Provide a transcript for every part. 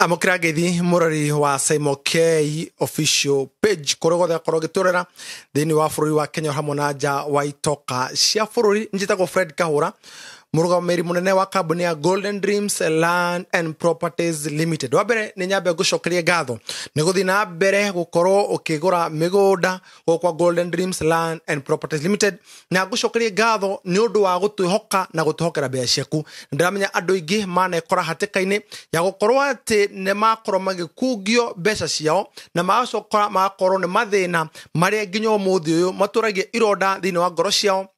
Amũkĩra ngeithi mũrori wa Simon K Official page kũrĩa guothe akorwo ũgĩtũrera thĩinĩ wa bũrũri wa Kenya hamwe na nja wa itoka cia bũrũri. Njĩtagwo Fred Kahũra, mũrũgamĩrĩri mũnene wa kambuni ya Golden Dreams Land and Properties Limited. Wa mbere nĩ nyambe ngũcokerie ngatho nĩ gũthiĩ na mbere gũkorwo ũkĩgũra mĩgũnda gũkũ kwa Golden Dreams Land and Properties Limited, na ngũcokerie ngatho nĩ ũndũ wa gũtwĩhoka na gũtwĩhokera mbeca ciaku. Ndĩramenya andũ aingĩ manekora hatĩka-inĩ ya gũkorwo atĩ nĩ makorwo magĩkungio mbeca ciao na magacoka magakorwo nĩ mathĩna marĩa nginya ũmũthĩ ũyũ matũragia ironda thĩinĩ wa ngoro ciao,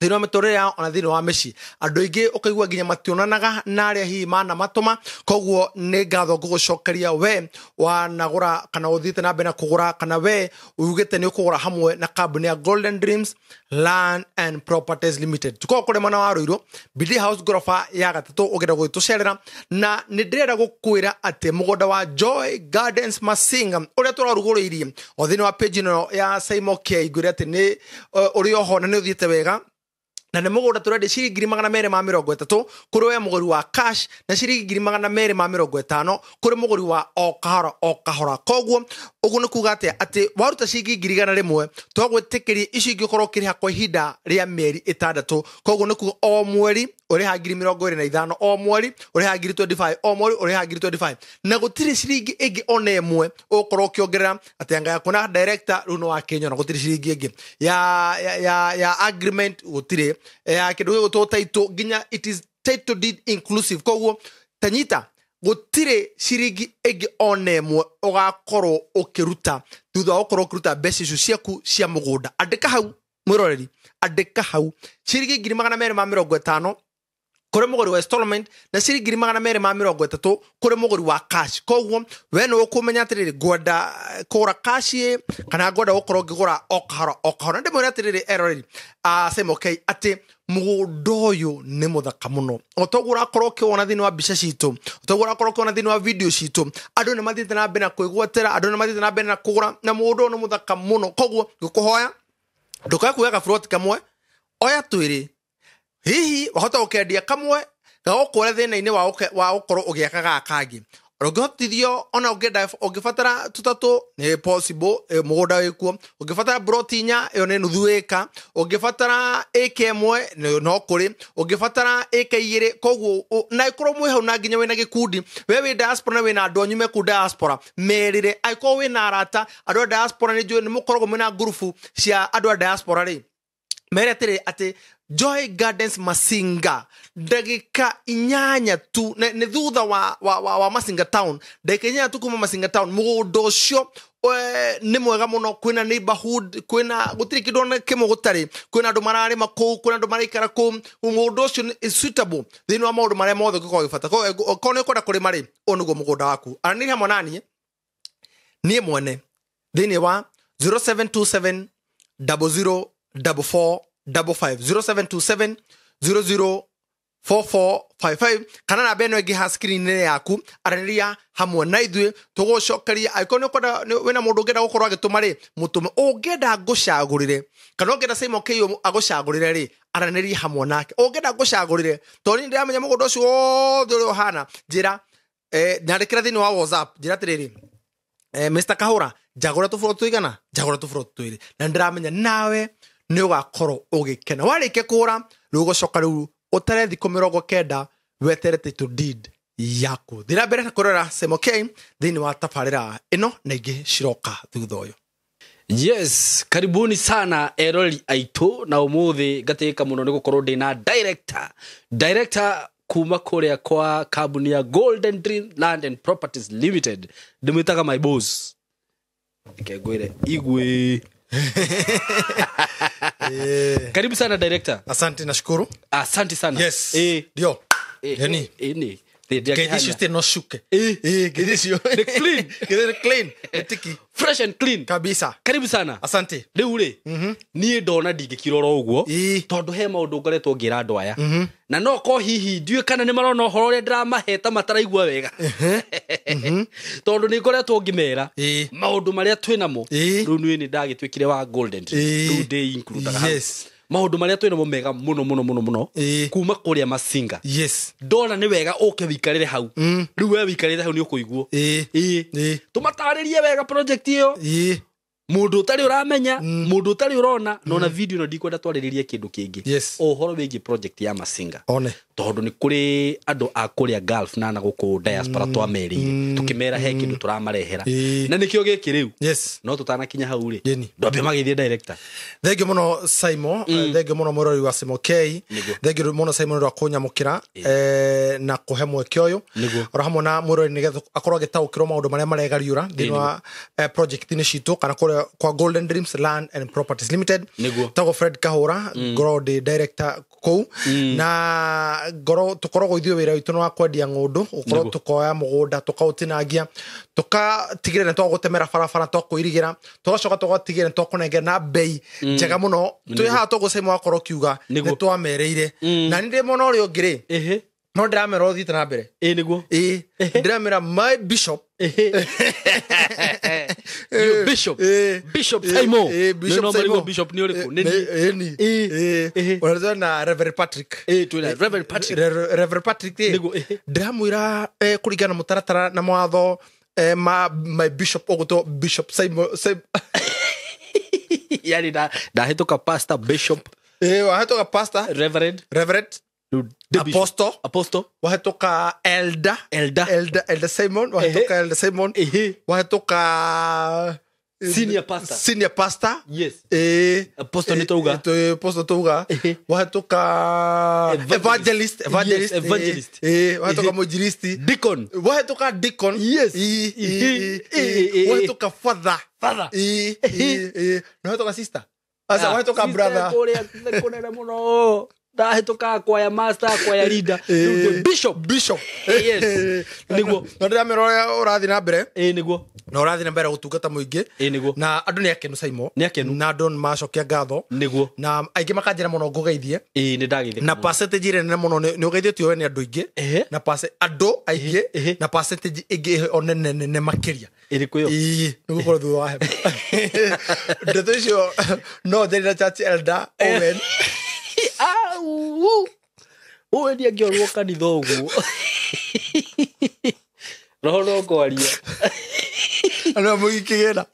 thĩinĩ wa mĩtũrĩre yao, ona thĩinĩ wa mĩciĩ. Andũ aingĩ ũkaigua nginya mationanaga na arĩa hihi manamatũma. Koguo nĩ ngatho ngũgũcokeria we wanagũra kana ũthiĩte na mbere na kũgũra, kana we ugĩte nĩ ũkũgũra hamwe na kambuni ya Golden Dreams Land and Properties Limited. Tukoragwo kũrĩa mwena wa Ruiru, Bidii House ngoroba ya gatatũ, ũngĩenda gũgĩtũcerera. Na nĩ ndĩrenda gũkwĩra atĩ mũgũnda wa Joy Gardens Masinga ũrĩa tũrarugũrĩirie o thĩinĩ wa page ĩno ya Simon K, ngwĩre atĩ nĩ ũrĩ oho na nĩ ũthiĩte wega, na nĩ mũgũnda tũrendia ciringi 230,000 kũrĩ we mũgũri wa cash, na ciringi 250,000 kũrĩ mũgũri wa o kahora o kahora. Koguo ũguo nĩ kuga atĩa? Atĩ waruta ciringi 100,000, twagwĩtĩkĩria icio ingĩ ũkorwo ũkĩrĩha kwa ihinda rĩa mĩeri 6. Koguo nĩ kuga o mweri ũrĩha 25,000, o mweri ũrĩha 25,000, o mweri ũrĩha 25,000, na gũtirĩ ciringi ĩngĩ ona ĩmwe ũgũkorwo ũkĩongerera. Atĩ anga yaku na director rĩu nĩ wakĩnyona, gũtirĩ ciringi ĩngĩ ya agreement, gũtirĩ ya kĩndũ gĩgũtwo title, nginya it is title deed inclusive. Koguo tanyita, gũtirĩ ciringi ĩngĩ ona ĩmwe ũgakorwo ũkĩruta thutha wa gũkorwo ũkĩruta mbeca icio ciaku cia mũgũnda. Andĩka hau mwĩroreri, andĩka hau, ciringi 250,000 kũrĩ mũgũri wa installment na ciringi 230,000 kũrĩ mũgũri wa cash. Koguo we nĩ ũkũmenya atĩrĩrĩ, ngwenda kũgũra cash ĩ kana ngwenda gũkorwo ngĩgũra o kahora o kahora. Ndĩmwĩre atĩrĩrĩ eroreri a Simon K atĩ mũgũnda ũyũ nĩ mũthaka mũno, o toguo ũrakorwo ũkĩwona thĩinĩ wa mbica citũ, o toguo ũrakorwo ũkĩwona thĩinĩ wa video citũ. Andũ nĩ mathiĩte na mbere na kwĩgwatĩra, andũ nĩ mathiĩte na mbere na kũgũra, na mũgũnda ũyũ nĩ mũthaka mũno. Koguo ngũkũhoya ndũkae kuoya gaburoti kamwe, oya twĩrĩ, hihi wahota gũkendia kamwe gagũkũre thĩna-inĩ wa gũkorwo ũgĩaka gaka kangĩ. Ũngĩhotithio ona ũngĩenda, ũngĩbatara tũtatũ nĩ possible, mũgũnda wĩkuo. Ũngĩbatara broti 4, ĩyo nĩ nuthu ĩka. Ũngĩbatara ĩka 1, no kũrĩ. Ũngĩbatara ĩka 2. Koguo na ĩkorwo mwĩ hau na nginya wĩna gĩkundi, we wĩ diaspora na wĩna andũ anyu me kũu diaspora, merĩre. Angĩkorwo wĩna arata andũ a diaspora, nĩ njũĩ nĩ mũkoragwo mwĩna ngurubu cia andũ a diaspora rĩ, mere atĩrĩ atĩ Joy Gardens Masinga ndagĩka 8 tu nĩ thutha wa Masinga town, ndagĩka 8 tu kuma Masinga town. Mũgũnda ũcio nĩ mwega mũno, kwĩna neighborhood, kwĩna gũtirĩ kĩndũ ona kĩmwe gũtarĩ, kwĩna andũ mararĩma kũu, kwĩna andũ maraikara kũu. Mũgũnda ũcio is suitable thĩinĩ wa maũndũ marĩa mothe ũngĩkorwo ũgĩbata. Korwo nĩ ũkwenda kũrĩma rĩ, ũyũ nĩguo mũgũnda waku. Aranĩria hamwe na niĩ mwene thĩinĩ wa 0727 00 44 55, 0727 00 4455, kana namba ĩno ĩngĩ ha screen-inĩ yaku. Aranĩria hamwe na ithuĩ, tũgũcokeria. Angĩkorwo nĩ ũkwenda, wĩna mũndũ ũngĩenda gũkorwo agĩtũma rĩ, mũtũme. Ũngĩenda ngũcagũrĩre kana ũngĩenda Simon K agũcagũrĩre rĩ, aranĩria hamwe nake. Ũngĩenda ngũcagũrĩre, tondũ niĩ ndĩramenya mũgũnda ũcio wothe ũrĩa ũhana, njĩra, nyandĩkĩra thĩinĩ wa WhatsApp, njĩra atĩrĩrĩ, Mr Kahũra, njagũra tũbũrũ tũigana, njagũra tũbũrũ twĩrĩ, na ndĩramenya nawe nĩ ũgakorwo ũgĩkena. Warĩkia kũgũra rĩu, ũgũcoka rĩu ũtare thikũ 90 wetere title deed yaku. Thiĩ na mbere na kũrora Simon K thĩinĩ wa tabarĩra ĩno na ingĩ ciroka thutha ũyũ. Yes, karibuni sana erori aitũ, na ũmũthĩ ngatĩka mũno nĩ gũkorwo ndĩna director kuma kũrĩa kwa kambuni ya Golden Dream Land and Properties Limited. Ndĩmwĩtaga my boss. Reke ngwĩre igwe. Karibu sana, director. Asante, nashukuru. Asante sana. Yes. Ndio. Yani. Ni. Ngeithi icio citirĩ na ũcuke. Ngeithi icio. Nĩ clean. Ngeithi nĩ clean. Nĩ tiki. Fresh and clean. Kabisa. Karibu sana. Asante. Rĩu rĩ, niĩ ndona ndingĩkira oro ũguo, tondũ he maũndũ ngoretwo ngĩra andũ aya, na no ko hihi ndiũĩ kana nĩ marona ũhoro ũrĩa ndĩramahe ta mataraigua wega, tondũ nĩ ngoretwo ngĩmera maũndũ marĩa twĩ namo. Rĩu niĩ nĩ ndagĩtuĩkire wa Golden Dream. Rĩu ndĩ include hau. Maũndũ marĩa twĩnamo mega mũno mũno mũno mũno Ĩĩ. kuma kũrĩa Masinga. Yes. Ndona nĩ wega ũke wĩikarĩre hau. Rĩu we wĩikarĩre hau nĩ ũkũiguo. Ĩĩ. Ĩĩ. Ĩĩ. Tũmatarĩrie wega project ĩyo. Ĩĩ. Mũndũ ũtarĩ ũramenya, mũndũ ũtarĩ ũrona, na ona video ĩno ndikwenda twarĩrĩrie kĩndũ kĩngĩ. Yes. O ũhoro wĩgiĩ project ya Masinga. One. Tondũ nĩ kũrĩ andũ a kũrĩa Gulf na gũkũ diaspora twamerĩire tũkĩmera he kĩndũ tũramarehera. Ĩĩ. Na nĩkĩo gĩkĩ rĩu. Yes. No tũtanakinya hau rĩ. Yeni. Ndwambia magĩthiĩ director. Thengio mũno Simon, thengio mũno mwĩrori wa Simon K. Nĩguo. Thengio mũno Simon nĩ ũndũ wa kũnyamũkĩra na kũhe mweke ũyũ. Nĩguo. Oro hamwe na mwĩrori nĩgetha akorwo agĩtaũkĩrwo maũndũ marĩa maregariũra thĩinĩ wa project-inĩ citũ kana kũrĩa kwa Golden Dreams Land and Properties Limited. Nĩguo. Tagwo Fred Kahũra, ngorwo ndĩ director kũu na ngorwo tũkoragwo ithuĩ wĩra witũ nĩ wa kwendia ng'ũndũ, gũkorwo Nĩguo. tũkoya mũgũnda tũkaũtinangia tũkatigĩrĩra nĩ twagũtemera barabara twakũirigĩra tũgacoka tũgatigĩrĩra nĩ twakũnengera na bei njega mũno. Twĩ haha tũguo Simon wakorwo ũkiuga Nĩguo. nĩ twamerĩire na nĩ ndĩ mwena ũrĩa ũngĩ rĩ Ĩhĩ. no ndĩramera ũthiĩte na mbere. Ĩĩ nĩguo. Ĩĩ, ndĩramera my bishop. Ĩhĩ. You bishop. Ĩĩ. Bishop Ĩĩ, Simon. ĩĩ, Bishop Nĩ no marigwo Simon. Bishop nĩ ũrĩkũ? Nĩ Nĩ- niĩ. ĩĩ ni. Ĩĩ. Ĩĩ. Ĩhĩ. Ũrĩa na Reverend Patrick. Ĩĩ, twĩna Reverend Patrick. Reverend Patrick rĩ, Nĩguo, ĩhĩ. ndĩramwĩra kũringana na mũtaratara na mawatho ma my bishop ũgũtwo Bishop Simon. Yani ndahĩtũka pastor, bishop, Ĩĩ, wahĩtũka pastor, reverend, reverend, rĩu ndĩ bishop. apostle, Apostle. wahĩtũka elder, Elder. elder Simon, wahĩtũka elder Simon, Ĩhĩ. wahĩtũka Senior pastor. senior pastor. Yes. Ĩĩ. Apostle nĩ twauga. Ĩĩ, apostle twauga. Ĩhĩ. Wahĩtũka Evangelist. evangelist, evangelist, Yes, evangelist. Ĩĩ, wahĩtũka Ĩhĩ. mwinjilisti, Deacon. wahĩtũka deacon. Yes. Ĩĩ, ĩĩ, Ĩhĩ. ĩĩ, Ĩĩ, ĩĩ, ĩĩ. wahĩtũka father. Father. Ĩĩ, ĩĩ, ĩĩ. Na wahĩtũka sister. Aca, wahĩtũka Sister brother. kũrĩa kũnene mũno. Ndahĩtũka kwaya master, kwaya leader. Rĩu ndĩ bishop. Bishop. Yes. Nĩguo. Na ndĩramera ũrĩa ũrathiĩ na mbere Ĩĩ nĩguo. na ũrathiĩ na mbere gũtungata mũingĩ Ĩĩ nĩguo. na andũ nĩ akenu Simon. Nĩ akenu. Na andũ nĩ macokia ngatho Nĩguo. na aingĩ makanjĩra mũno ngũgeithie Ĩĩ nĩ ndageithĩka na mũno. percentage ĩrĩa nene mũno nĩ ũgeithĩtio we nĩ andũ aingĩ Ehe. na andũ aingĩ Ehe. na percentage ĩngĩ o nene nene makĩria. Ĩrĩkũ ĩyo? Ĩĩ, nĩ gũkorwo thutha wa hema ndeto icio no njeri na church elder Owen. Au. Ũyũ nĩ angĩorwo kanitha ũguo. Roho no kwaria. Andũ a mũgĩkĩgĩra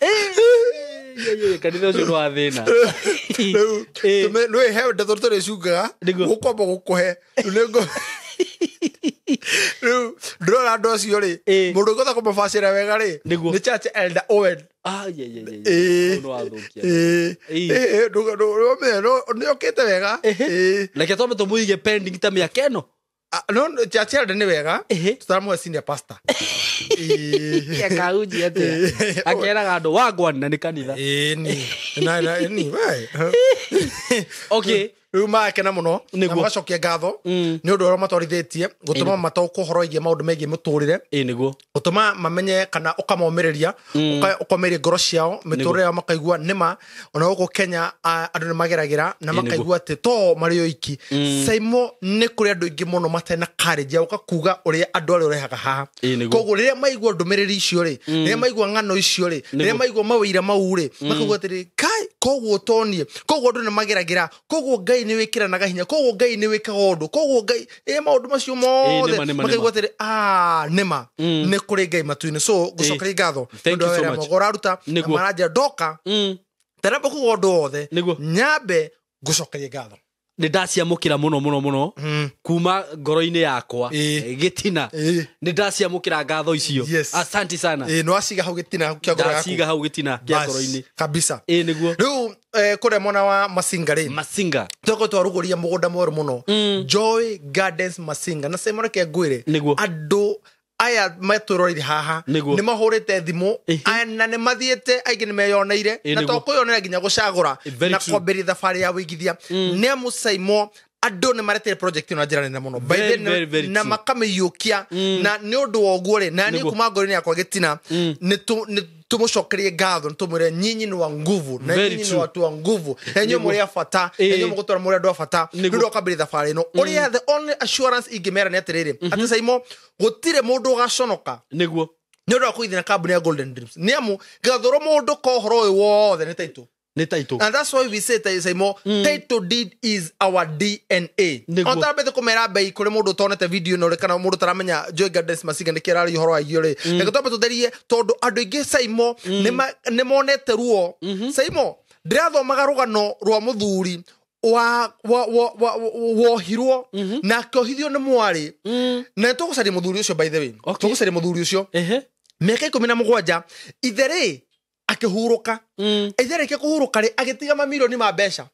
Kanitha ũcio nĩ wa thĩna. rĩu Ĩĩ. nĩ he ndeto tũrĩcungaga Nĩguo. gũkwamba gũkũhe rĩu rĩu ndĩrona andũ acio rĩ Ĩĩ. mũndũ ũngĩhota kũmabacĩra wega rĩ Nĩguo. nĩ church elder Owen. Ah, yeah, yeah, yeah, Ĩĩ. yeah. Hau nĩ wathũkia. Ĩĩ. Ĩĩ. Ĩĩ, nĩ okĩte wega. Ĩĩ. Reke twambe tũmũige pending ta mĩaka ĩno. Ah, no church elder nĩ wega Ĩhĩ. tũtaramũhe senior pastor. Ĩĩ. Akahunjia atĩa? Akeraga andũ wagwan na nĩ kanitha. Ĩĩ, ni. Ni, we. Okay. Rĩu magakena mũno na Nĩguo. magacokia ngatho nĩ ũndũ ũrĩa matwarithĩtie gũtũma mataũkwo ũhoro wĩgiĩ maũndũ megiĩ mũtũrĩre Ĩĩ nĩguo. gũtũma mamenye kana ũkamomĩrĩria ũkomĩrĩria ngoro ciao mĩtũrĩre yao makaigua nĩma ona gũkũ Kenya andũ nĩ mageragĩra na Ĩĩ, nĩguo. makaigua atĩ to marĩ oiki Simon nĩ kũrĩ andũ aingĩ mũno matarĩ na courage ya gũka kuga ũrĩa andũ arĩa ũrehaga haha. Ĩĩ, nĩguo. Koguo rĩrĩa maigua ndũmĩrĩri icio rĩ, rĩrĩa maigua ng'ano icio rĩ, rĩrĩa maigua mawĩira mau rĩ, makaigua atĩrĩ kai koguo tonie koguo andũ nĩ mageragĩra koguo Ngai nĩ wĩkĩranaga hinya koguo Ngai nĩ wĩkaga ũndũ koguo Ngai ĩ maũndũ macio mothe nĩma, nĩma, makaigua nĩma. atĩrĩ ah nĩma nĩ kũrĩ Ngai matu-inĩ. So ngũcokeria ngatho Thank nĩ ũndũ you wa so wĩra much. mwega ũraruta na Nĩguo. maranjĩra ndoka ndanamba kuga ũndũ wothe Nĩguo. nyambe ngũcokerie ngatho. Nĩ ndaciamũkĩra mũno mũno mũno kuma ngoro-inĩ yakwa Ĩĩ. gĩtina. Ĩĩ. Nĩ ndaciamũkĩra ngatho icio. Yes. Asante sana. Ĩĩ, nĩ waciga hau gĩtina kĩa ngoro yaku. Ndaciga hau gĩtina kĩa Bas, ngoro-inĩ. kabisa. Ĩĩ nĩguo. Rĩu kũrĩa mwena wa Masinga rĩ, Masinga. tweko twarugũria mũgũnda mwerũ mũno, Joy Gardens Masinga, na Simon reke ngwĩre Nĩguo. andũ aya metwĩroreire haha Nĩguo. nĩ mahũrĩte thimũ Ĩhĩ. aya na nĩ mathiĩte aingĩ nĩ meyoneire Ĩĩ, na nĩguo. to kwĩyonera nginya gũcagũra Very na true. kwambĩrĩria thabarĩ ya wĩigithia nĩ amu Simon andũ nĩ maretere project ĩno na njĩra nene mũno. By Very, the- very, very na true. makamĩiyũkia na nĩ ũndũ wa ũguo rĩ na niĩ Nĩguo. kuma ngoro-inĩ yakwa gĩtina nĩ tũmũcokerie ngatho nĩ tũmwĩre nyinyi nĩ wa nguvu na Very nyinyi nĩ true. watu wa nguvu na inyuĩ Nĩguo. mũrĩ a bata na Ĩĩ. inyuĩ mũgũtwara mũrĩ andũ a bata nĩ Nĩguo. ũndũ wa kwambĩrĩria thabarĩ ĩno ũrĩa the only assurance ingĩmera nĩ atĩrĩrĩ atĩ Simon gũtirĩ mũndũ ũgaconoka Nĩguo. nĩ ũndũ wa kũgithina kambuni ya Golden Dreams nĩ amu ngathũrwo mũndũ ko ũhoro ũyũ wothe nĩ taitũ. Nĩ title. And that's why we say Saimo, title deed is our DNA. Nĩguo. Ontarambĩte kũmera mbei kũrĩ mũndũ ũtonete video ĩno rĩ, kana mũndũ ũtaramenya Joy Gardens Masinga nĩkĩ araria ũhoro wa irio rĩ, reke twambe tũtherie tondũ andũ aingĩ Saimo nĩ monete ruo. Saimo, ndĩrathomaga rũgano rwa mũthuri wohirwo na akĩohithio nĩ mwarĩ, na nĩtũgũcaria mũthuri ũcio, by the way. Okay. Tũgũcaria mũthuri ũcio. Ehe. Mĩaka 17 ithe rĩ akĩhurũka. Ithe rĩkia kũhurũka rĩ, agĩtiga mamirioni ma mbeca,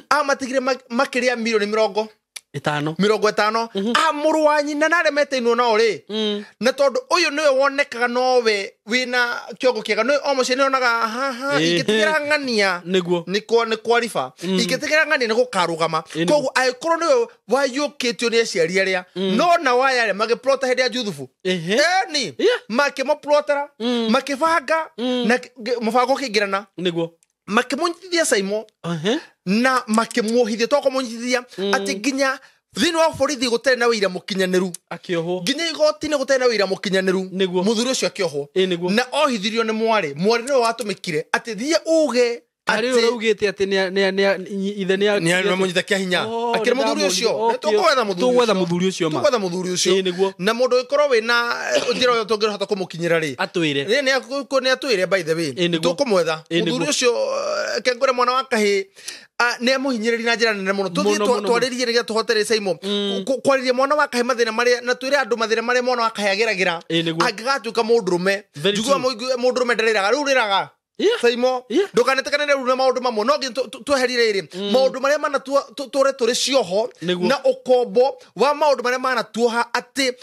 amatigire makĩria mirioni mĩrongo 50. 50 a mũrũ wa nyina na arĩa metainwo nao rĩ, na tondũ ũyũ nĩwe wonekaga nowe wĩna kĩongo kĩega, nĩwe o mũciĩ nĩonaga haha ingĩtigĩra ng'ania Nĩguo. nĩ kwariba, ingĩtigĩra ng'ania nĩ gũkarũgama. Ĩ, nĩguo. Koguo angĩkorwo nĩwe wayũkĩtio nĩ aciari arĩa no na waya arĩa magĩplota hĩndĩ ya Juthubu. Ehe. Eni Yeah. makĩmũplotera, makĩbanga na mũbango ũkĩingĩrana, Nĩguo. makĩmũnyitithia Saimo Ehe. na makĩmuohithia, to kũmũnyitithia atĩ nginya thĩinĩ wa borithi gũtarĩ na wĩira mũkinyanĩru, Akĩohwo. nginya igoti-inĩ gũtarĩ na wĩira mũkinyanĩru. Nĩguo. Mũthuri ũcio akĩohwo. Ĩ, nĩguo. Na ohithirio nĩ mwarĩ. Mwarĩ nĩwe watũmĩkire atĩ thiĩ uge Harĩ atĩ ũraugĩte atĩ ithe nĩ nĩamũnyita kĩa hinya. Oh, Akĩrĩ mũthuri ũcio. Okay. Tũgwetha mũthuri Tũgwetha ũcio. mũthuri ũcio ma. Tũgwetha mũthuri ũcio. Ĩ, nĩguo. Na mũndũ ũngĩkorwo wĩna njĩra ĩyo tũngĩhota kũmũkinyĩra rĩ, Atwĩre. nĩ atwĩre, by the way. Ĩ, nĩguo. Tũkũmwetha Ĩ, nĩguo. mũthuri ũcio. Kengũre mwana wa kahĩ nĩ amũhinyĩrĩria na njĩra nene mũno. Tũthiĩ Mũno, mũno, twarĩrie nĩgetha tũhote rĩ Saimo kwarĩria mwana wa kahĩ mathĩna marĩa, na twĩre andũ mathĩna marĩa mwana wa kahĩ ageragĩra Ĩ, nĩguo. angĩgatuĩka mũndũrũme. Very Njiguaga true. mũndũrũme ndarĩraga, rĩu rĩraga. Yeah. Saimo, Yeah. ndũkanetĩkanĩre rĩu na maũndũ mamwe, no nginya tweherire rĩ maũndũ marĩa mana tũre tũrĩ cioho Nĩguo. na ũkombo wa maũndũ marĩa manatuoha atĩ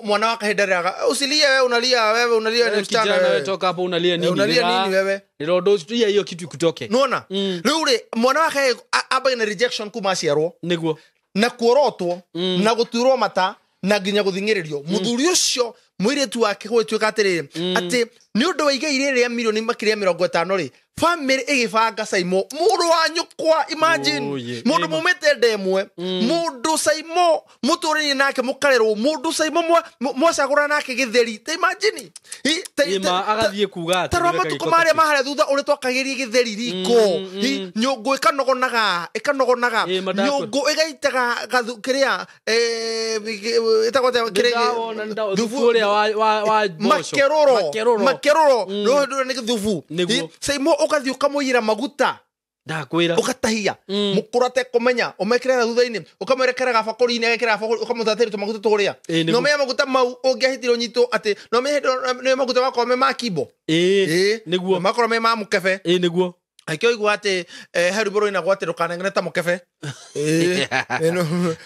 mwana wa kahĩ ndarĩraga. Usilie wewe, unalia wewe, unalia ni msichana Kijana wewe wewe. toka hapo unalia nini? Unalia nini wewe? Nĩ ũndũ ũcio hiyo kitu ikutoke. Nona rĩu rĩ mwana wa kahĩ ambagia na rejection kuma aciarwo, Nĩguo. na kuorotwo na gũtuĩrwo mata na nginya gũthing'ĩrĩrio. Mũthuri ũcio mũirĩtu wake gũgĩtuĩka atĩrĩrĩ atĩ nĩ ũndũ wa igai rĩrĩ rĩa mirioni makĩria 50 rĩ, bamĩrĩ ĩgĩbanga Saimo mũrũ wa nyũkwa, imagine. Oh, yeah. Mũndũ Ĩma. mumĩte nda ĩmwe, mũndũ Saimo mũtũrĩire nake mũkarerwo, mũndũ Saimo mwacagũra nake gĩtheri, ta imagine. Ĩma agathiĩ kuga atĩ Tarora nĩwe matukũ kagĩko marĩa take. maharĩa thutha ũrĩa twakagĩria gĩtheri riko. Nyũngũ ĩkanogonaga ĩkanogonaga, Ĩ, ma ndakwe. nyũngũ ĩgaitaga gathu kĩrĩa ĩtagwo atĩa kĩrĩa Nĩndawona, thubu ũrĩa wa mboco. Makerũro. Makerũro. Makerũro rũrũ nĩ thubu. Nĩguo. Saimo ũgathiĩ ũkamũiyĩra maguta, Ndakwĩra. ũgatahia mũkũrũ atekũmenya, ũmekĩre thutha-inĩ, ũkamwerekera gabakũri-inĩ, agekĩra gabakũri, ũkamũtatĩria tũmaguta tũrĩa. Ĩ, nĩguo. Na ũmenye maguta mau ũngĩahĩtire ũnyitwo atĩ na ũmenye nĩ maguta makorwo me ma kimbo. Ĩ, Ĩ, nĩguo. makorwo me ma mũkebe. Ĩ, nĩguo. Aikio igua atĩ he rwĩmbo rũinagwo atĩ ndũkanengere ta mũkebe. Ĩ,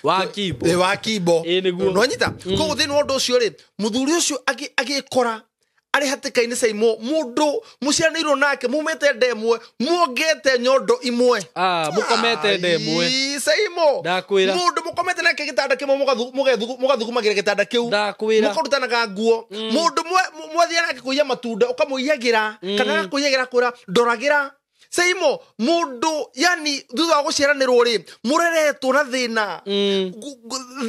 Wa kimbo. Ĩ, wa kimbo. Ĩ, nĩguo. Nĩwanyita? Koguo thĩinĩ wa ũndũ ũcio rĩ, mũthuri ũcio agĩkora arĩ hatĩka-inĩ Saimo, mũndũ mũciaranĩirwo nake, mumĩte nda ĩmwe, muongete nyondo imwe. Ah, mũkomete nda ĩmwe. Ai, Saimo. Ndakwĩra. Mũndũ mũkomete nake gĩtanda kĩmwe, mũgathugumagĩra gĩtanda kĩu, Ndakwĩra. mũkarutanaga nguo, mũndũ mwathiaga nake kũiya matunda, ũkamũiyagĩra kana agakũiyagĩra, kwĩra ndoragĩra. Saimo, mũndũ yani thutha wa gũciaranĩrwo rĩ, mũreretwo na thĩna,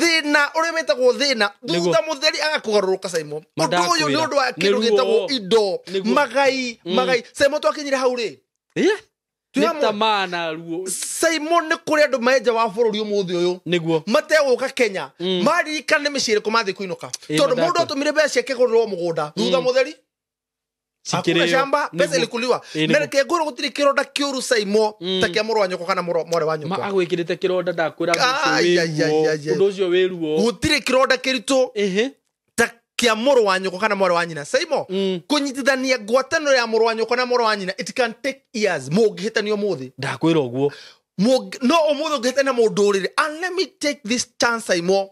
thĩna ũrĩa wĩtagwo thĩna, thutha mũtheri agakũgarũrũka Saimo. Ũndũ ũyũ nĩ ũndũ wa kĩndũ Nĩ ruo. gĩtagwo indo. Nĩguo. Magai magai Saimo, twakinyire hau rĩ. Yeah. Twĩ Nĩ hamwe. tamaa na ruo. Saimo, nĩ kũrĩ andũ menja wa bũrũri ũmũthĩ ũyũ Nĩguo. mategũka Kenya maririkana nĩ mĩciĩ ĩrĩkũ mathiĩ kũinũka, Ĩ, tondũ mandakwa. mũndũ atũmire mbeca ciake kũgũrĩrwo mũgũnda, thutha mũtheri hakuna Cikĩrĩo. shamba, pesa Nĩguo. ilikuliwa. Ĩ, Na nĩguo. reke ngwĩrwo gũtirĩ kĩronda kĩũru Saimo ta kĩa mũrũ wa nyũkwa kana mwarĩ wa Ma nyũkwa. agwĩkĩrĩte kĩronda, ndakwĩra ũndũ ũcio Ai, wĩ ai, ruo. ai, ai, ai. Ũndũ ũcio wĩ ruo. Gũtirĩ kĩronda kĩritũ Ĩhĩ. ta kĩa mũrũ wa nyũkwa kana mwarĩ wa nyina Saimo. Kũnyitithania ngwatanĩro ya mũrũ wa nyũkwa na mwarĩ wa nyina, it can take years. Mũngĩhĩtania ũmũthĩ, Ndakwĩra ũguo. No ũmũthĩ ũngĩhĩtania mũndũ ũrĩrĩ, and let me take this chance Saimo,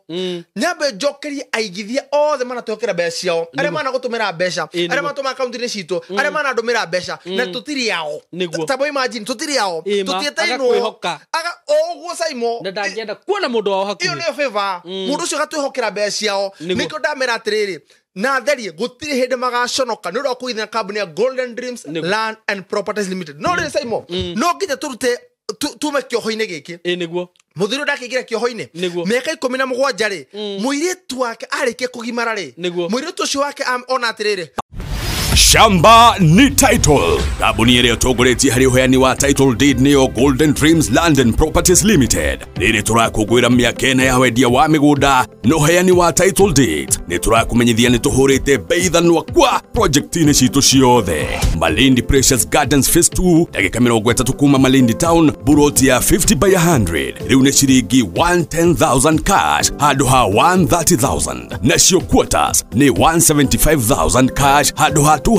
nyambe njokerie aigithia othe manatwĩhokera mbeca ciao, arĩa managũtũmĩra mbeca, Ĩ, arĩa nĩguo. manatũma akaunti-inĩ citũ, arĩa manandũmĩra mbeca na tũtirĩ ao. Nĩguo. Tabo imagine, tũtirĩ ao. Ĩ, ma, Tũtiĩtainwo. agakwĩhoka. O ũguo Saimo. Na ndangĩenda kuona mũndũ wao Ĩyo hakuhĩ. nĩyo favor. Mũndũ ũcio agatwĩhokera mbeca ciao. Nĩguo. Nĩkĩo ndamera atĩrĩrĩ na therie, gũtirĩ hĩndĩ magaconoka nĩ ũndũ wa kũigithia kambuni ya Golden Dreams Nĩguo. Land and Properties Limited. No rĩrĩ Saimo, no nginya tũrute tume kĩoho-inĩ gĩkĩ. Ĩ, nĩguo. Mũthuri ũyũ ndakĩingĩra kĩoho-inĩ Nĩguo. mĩaka 17 rĩ, mũirĩtu wake arĩkia kũgimara rĩ, Nĩguo. mũirĩtu ũcio wake ona atĩrĩrĩ. Shamba ni title. Kambuni ĩrĩa ĩtongoretie harĩ ũheani wa title deed nĩyo Golden Dreams Land and Properties Limited. Rĩrĩ tũrakũngũĩra mĩaka ĩna ya wendia wa mĩgũnda na ũheani wa title deed. Nĩ tũrakũmenyithia nĩ tũhũrĩte bei thanwa kwa project-inĩ citũ ciothe. Malindi Precious Gardens Phase 2, ndagĩka 30 kuma Malindi Town, buroti ya 50 by 100. Rĩu nĩ ciringi 110,000 cash handũ ha 130,000. Nacio quarters nĩ 175,000 cash handũ ha 200,000.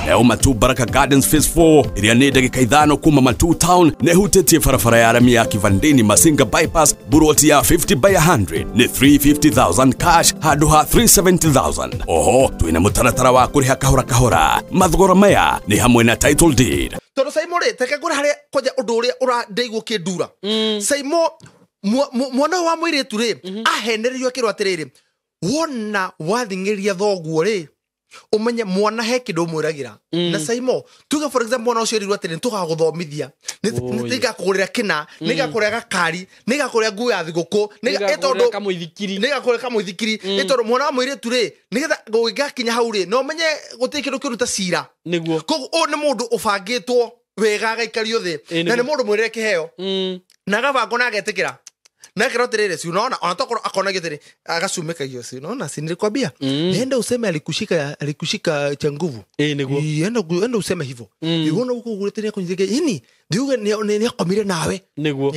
Nayo Matu Baraka Gardens Phase 4 ĩrĩa nĩ ndagĩka 5 kuma Matu Town na ĩhutĩtie barabara ya rami ya Kivandini Masinga Bypass, buroti ya 50 by 100 nĩ 350,000 cash handũ ha 370,000. Oho twĩna mũtaratara wa kũrĩha kahora kahora. Mathogora maya nĩ hamwe na title deed. Tondũ Saimo rĩ, teke ngũre harĩa kwanja ũndũ ũrĩa ũrandeigwo kĩndura. Saimo mwana wa mũirĩtu rĩ, ahenereirio akĩrwo atĩrĩrĩ, wona wathing'ĩria thoguo rĩ, umenye mwana he kindu mwiragira. Na Saimo tuge for example mwana ucio erirwo atĩrĩ, nĩtũgagũthomithia, nĩngakũgũrĩra kĩna, nĩngakũgũrĩra gakari, nĩngakũgũrĩra nguo ya thigũkũ, Nĩngakũgũrĩra kamũithikiri, nĩngakũgũrĩra kamũithikiri, nĩ tondũ mwana wa mũirĩtu rĩ, nĩgetha gũgĩgakinya hau rĩ, no ũmenye gũtirĩ kĩndũ kĩũru ta cira. Nĩguo. Koguo ũyũ nĩ mũndũ ũbangĩtwo wega agaikario thĩ, na nĩ mũndũ mwĩrĩre kĩheo, na agabangwo na agetĩkĩra. Na kero terere si unaona anatoka akona getere akasumeka hiyo si unaona si nilikwambia nenda useme alikushika cha nguvu niguo enda useme hivyo unaona huko uletea kwenye yani ndiuge ni akomire nawe niguo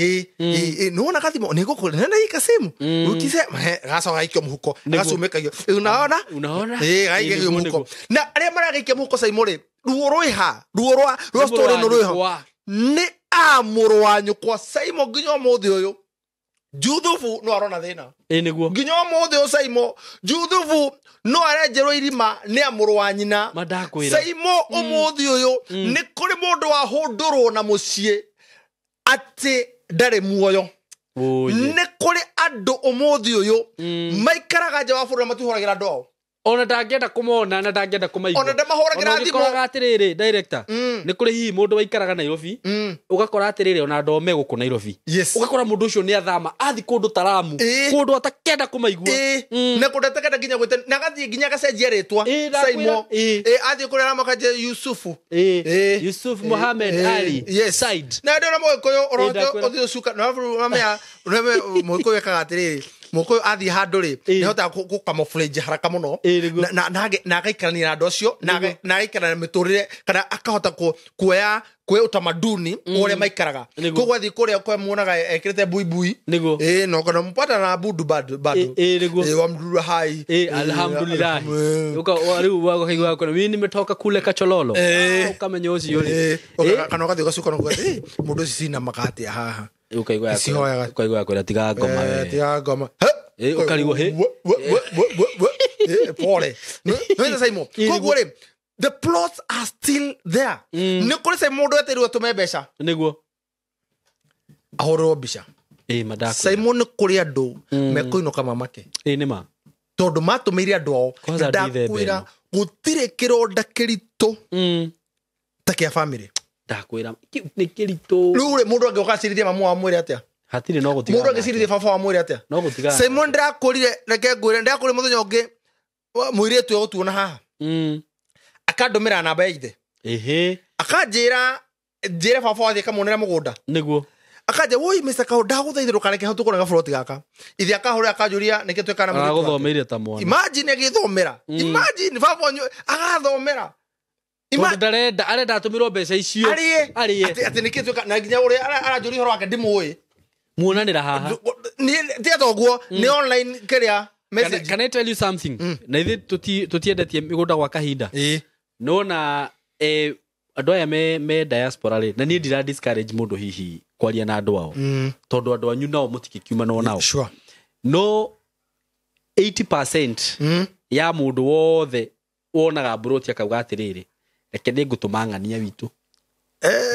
unaona kathimo niguo nenda ikasimu ukisema gaso gaikio muhuko akasumeka hiyo unaona gaikio muhuko na aria maragaikia muhuko Saimore ruo rwiha ruo rwa ruo story no rwiha ni amuru wanyu kwa Saimo nginya umuthi uyu Juthubu no arona thina. Niguo. Nginya umuthi uyu Saimo Juthubu no arenjerwo irima ni amuru wa nyina. Saimo umuthi uyu ni kuri mundu wa hundurwo na mucii ati ndari muoyo. Ni kuri andu umuthi uyu maikaraga nja wa bururi matihũragĩra andũ ao. Ona ndangĩenda kũmona na ndangĩenda kũmaigua. Ona ndamahũragĩra thimũ. Ũgĩkoraga atĩrĩrĩ director, nĩ kũrĩ hihi mũndũ waikaraga Nairobi, ũgakora atĩrĩrĩ ona andũ me gũkũ Nairobi. Ũgakora mũndũ ũcio nĩ athama, athi kũndũ ta Lamu, kũndũ atakenda kũmaigua. Na kũndũ atakenda nginya gwĩta, na agathiĩ nginya agacenjia rĩtwa. Saimo. Athiĩ kũrĩa Lamu akanjia Yusufu. Yusuf Mohamed Ali Said. Na ndĩrona Mũgĩkũyũ ũrothiĩ ũcuka, na Mũgĩkũyũ ekaga atĩrĩrĩ, Mũgĩkũyũ athiĩ handũ rĩ, nĩahotaga gũkamoflage haraka mũno, na agaikarania na andũ acio, na agaikarania na mĩtũrĩre, kana akahota kuoya utamaduni ũrĩa maikaraga. Koguo athiĩ kũrĩa kwa muonaga ekĩrĩte buibui. No kana mpata na budu bado. Wamdura hai. Alhamdulillah. Rĩu wakaigua kuna mimi nimetoka kule Kachololo. Ukamenya ũcio rĩ. Kana ũgathiĩ ũgacuka na ũkauga, mũndũ ũcio cina makate haha. Ukaigua kwĩra tiga ngoma we. Tiga ngoma. Ukarigwo he. Pole. No Saimo. Koguo rĩ, the plots are still there. Nĩ kũrĩ Saimo mũndũ eterirwo atũme mbeca. Nĩguo. Ahũrĩrwo mbica. Madakũ. Saimo nĩ kũrĩ andũ mekũinũka mamake. Nĩ ma. Tondũ matũmĩire andũ ao. Ndakwĩra gũtirĩ kĩronda kĩritũ ta kĩa family. Ndakwĩra nĩ kĩritũ. Rĩu rĩ, mũndũ angĩũka acirithie mamu wa mwĩre atĩa? Hatirĩ no gũtigana. Mũndũ angĩcirithie baba wa mwĩre atĩa? No gũtigana. Saimo ndĩrakũrire, reke ngwĩre, ndĩrakũrire mũthenya ũngĩ mũirĩtu egũtuona haha. Akandũmĩra namba ya ithe. Akanjĩra njĩre baba wathiĩ akamuonera mũgũnda. Nĩguo. Akanja woi Mr. Kaũ ndagũthaitha ndũkareke hau tũkũrega buroti gaka. Ithe akahũrĩra akanjũria nĩkĩ twĩkana mũirĩtu wake. Agũthomeire ta mwana. Imagine agĩthomera. Imagine baba wanyu agathomera. Tondũ ndarenda arenda atũmĩrwo mbeca icio. Arĩe. Arĩe. Atĩ nĩkĩ twĩka na nginya ũrĩa aranjũria ũhoro wake ndimũĩ. Muonanĩra haha. Ti athoguo nĩ online kĩrĩa message. Can I tell you something? Na ithuĩ tũtiendetie mĩgũnda gwa kahinda. Nona andũ aya me diaspora rĩ, na niĩ ndira discourage mũndũ hihi kwaria na andũ ao. Tondũ andũ anyu nao mũtikĩkiumana nao. Sure. No 80% ya mũndũ wothe wonaga mburoti akauga atĩrĩrĩ, reke nĩngũtũma ng'ania witũ.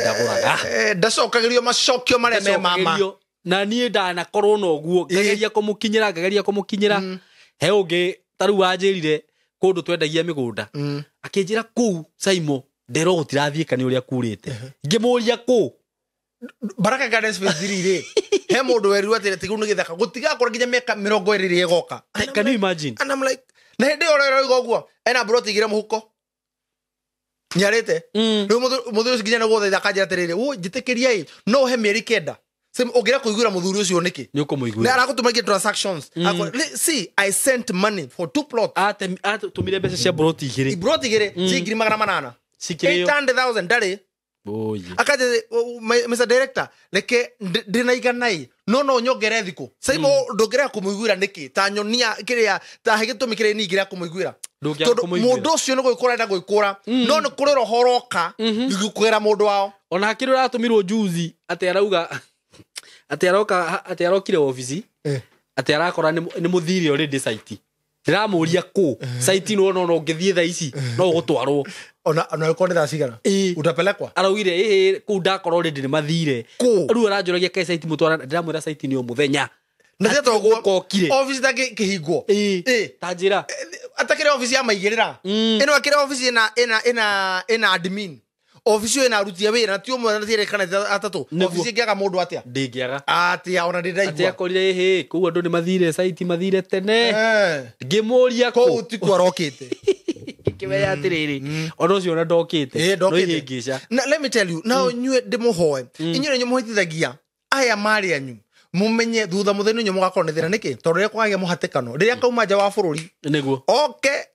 Ndagũraga. Ndacokagĩrio macokio marĩa me mama. Na niĩ ndanakorwo na ũguo, ngageria kũmũkinyĩra, He ũngĩ ta rĩu wanjĩrire kũndũ twendagia mĩgũnda. Akĩnjĩra kũu Saimo nderwo gũtirathiĩka nĩ ũrĩa kurĩte. Ngĩmũria kũ? Baraka Gardens Phase 3 rĩ, he mũndũ werirwo atĩ tigu nĩ gĩthaka, gũtigakorwo nginya mĩaka 20 ĩgoka. Can you imagine? And I'm like, na hĩndĩ ĩyo ũrĩa ũroiga ũguo, ena mburoti igĩrĩ mũhuko. Nĩarĩte. Rĩu mũthuri ũcio nginya nĩ gũthaitha akanjĩra atĩrĩrĩ, "Wũ, njĩtĩkĩria ĩ, no ũhe mĩeri 9." Same ũngĩrega kũiguĩra mũthuri ũcio nĩkĩ? Nĩ ũkũmũiguĩra. Nĩ aragũtũmagia transactions. See, I sent money for 2 plots. Atũmire mbeca cia broti 2. Broti 2 ci 800,000. Cikĩrĩo. 800,000 ndarĩ. Akaje Mr. Director, reke ndĩna igana ĩ, no nyongere thikũ. Saimo ndũngĩrega kũmũiguĩra nĩkĩ? Ta nyonia kĩrĩa, ta he gĩtũmi kĩrĩa niĩ ingĩrega kũmũiguĩra. Ndũngĩaga Tondũ kũmũiguĩra. mũndũ ũcio nĩ gwĩkũra enda gwĩkũra, no nĩ kũrĩ roho ũroka gũkwĩra mũndũ wao. Ona hakĩrĩ ũratũmirwo juzi atĩ arauga atĩ aroka atĩ arokire obici atĩ arakora nĩ mũthire already site. Ndĩramũria kũ site no no ũngĩthiĩ thaa ici no ũgũtwarwo. Ona ũkorwo nĩ thaa cigana? Utapelekwa? Araugire ĩĩ kũu ndakora already nĩ mathire. Kũ? Rĩu aranjũragia kaĩ site mũtwara, ndĩramwĩra site nĩ o mũthenya. Na Hatirĩ toguo gũkokire. Obici ta kĩhingwo. Ta njĩra. Atakĩrĩ obici ya maigĩrĩra. Ĩno akĩrĩ obici ĩna admin. Obici ĩyo ĩna aruti a wĩra na ti ũmwe na ti erĩ kana atatũ. Obici ĩngĩaga mũndũ atĩa? Ndĩngĩaga. Atĩa ona ndĩ Atĩ ndaigua. akorire ĩhĩ kũu andũ nĩ mathire site mathire tene. Ngĩmũria Kũu kũ. tikuo arokĩte. Ngĩkĩmenya atĩrĩrĩ, ona ũcio ona ndokĩte. No ihĩngĩca. Na let me tell you, now inyuĩ ndĩmũhoe. Inyuĩ nĩ mũhĩtithagia aya marĩ anyu. Mumenye thutha mũthenya inyuĩ mũgakorwo nĩ thĩna nĩkĩ? Tondũ rĩrĩa kwagĩa mũhatĩkano, rĩrĩa kauma nja wa bũrũri. Nĩguo. Oke